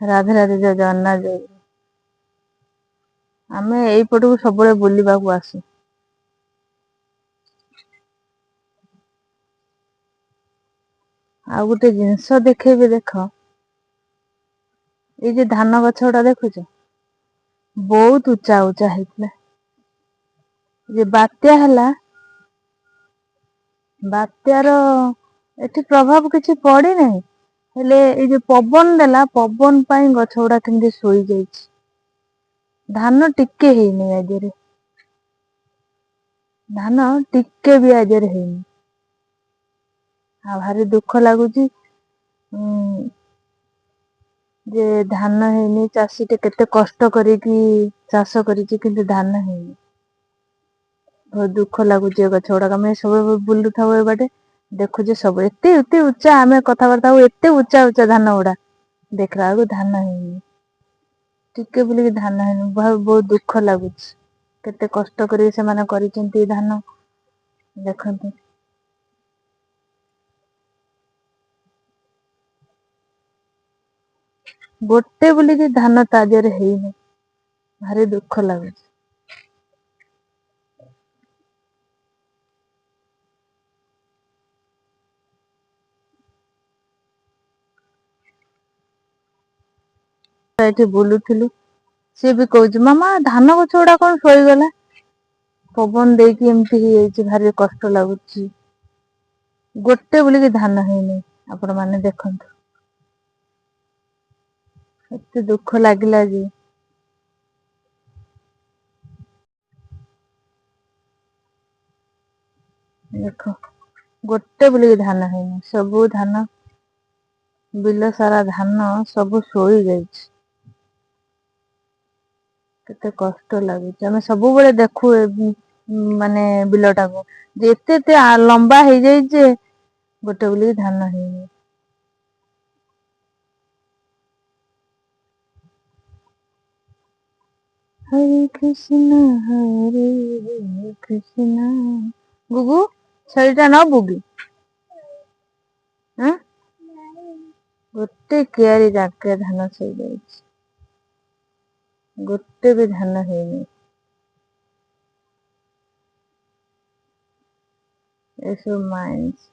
ରାଧେ ରାଧେ, ଜୟ ଜଗନ୍ନାଥ, ଜୟ। ଆମେ ଏଇପଟକୁ ସବୁବେଳେ ବୁଲିବାକୁ ଆସୁ। ଆଉ ଗୋଟେ ଜିନିଷ ଦେଖେଇବି, ଦେଖ। ଏଇ ଯେ ଧାନ ଗଛ ଗୁଡା ଦେଖୁଛ, ବହୁତ ଉଚ୍ଚା ଉଚ୍ଚା ହେଇଥିଲା। ଯେ ବାତ୍ୟା ହେଲା, ବାତ୍ୟାର ଏଠି ପ୍ରଭାବ କିଛି ପଡିନାହିଁ, ହେଲେ ଏଇ ଯୋଉ ପବନ ଦେଲା, ପବନ ପାଇଁ ଗଛ ଗୁଡା କେମିତି ଶୋଇଯାଇଛି। ଧାନ ଟିକେ ହେଇନି ଆଜିରେ, ଧାନ ଟିକେ ବି ଆଜିରେ ହେଇନି। ଆଉ ଭାରି ଦୁଃଖ ଲାଗୁଛି ଯେ ଧାନ ହେଇନି। ଚାଷୀଟେ କେତେ କଷ୍ଟ କରିକି ଚାଷ କରିଛି, କିନ୍ତୁ ଧାନ ହେଇନି। ବହୁତ ଦୁଃଖ ଲାଗୁଛି। ଏ ଗଛ ଗୁଡାକ ଆମେ ସବୁବେଳେ ବୁଲୁଥାଉ ଏ ବାଟେ, ଦେଖୁଛେ ସବୁ ଏତେ ଏତେ ଉଚ୍ଚା। ଆମେ କଥାବାର୍ତ୍ତା ହଉ, ଏତେ ଉଚ୍ଚା ଉଚ୍ଚା ଧାନ ଗୁଡା, ଦେଖିଲା ବେଳକୁ ଧାନ ହେଇନି ଟିକେ ବୁଲିକି, ଧାନ ହେଇନି। ବହୁତ ଦୁଃଖ ଲାଗୁଛି। କେତେ କଷ୍ଟ କରିକି ସେମାନେ କରିଛନ୍ତି ଧାନ, ଦେଖନ୍ତୁ। ଗୋଟେ ବୋଲିକି ଧାନ ତା ଦେହରେ ହେଇନି। ଭାରି ଦୁଃଖ ଲାଗୁଛି। ଏଠି ବୁଲୁଥିଲୁ, ସିଏ ବି କହୁଛି, ମାମା, ଧାନ ଗଛ ଗୁଡା କଣ ଶୋଇଗଲା? ପବନ ଦେଇକି ଏମିତି ହେଇଯାଇଛି। ଭାରି କଷ୍ଟ ଲାଗୁଛି। ଗୋଟେ ବୋଲିକି ଧାନ ହେଇନି। ଆପଣ ମାନେ ଦେଖନ୍ତୁ, ଏତେ ଦୁଃଖ ଲାଗିଲା ଯେ। ଦେଖ, ଗୋଟେ ବୋଲିକି ଧାନ ହେଇନି। ସବୁ ଧାନ, ବିଲ ସାରା ଧାନ ସବୁ ଶୋଇ ଯାଇଛି। କେତେ କଷ୍ଟ ଲାଗୁଛି। ଆମେ ସବୁବେଳେ ଦେଖୁ ମାନେ ବିଲଟାକୁ ଯେ ଏତେ ଏତେ ଲମ୍ବା ହେଇଯାଇଛି ଯେ ଗୋଟେ ବୋଲିକି ଧାନ ହେଇନି। ହରେ କୃଷ୍ଣ ହରେ କୃଷ୍ଣ। ଗୁଗୁ, ଛେଳିଟା ନବୁ କି? ଆଁ ଗୋଟେ କିଆରି ଯାକେ ଧାନ ଶୋଇଯାଇଛି, ଗୋଟେ ବି ଧାନ ହେଇନି। ଏସବୁ ମାଇନ୍ସ।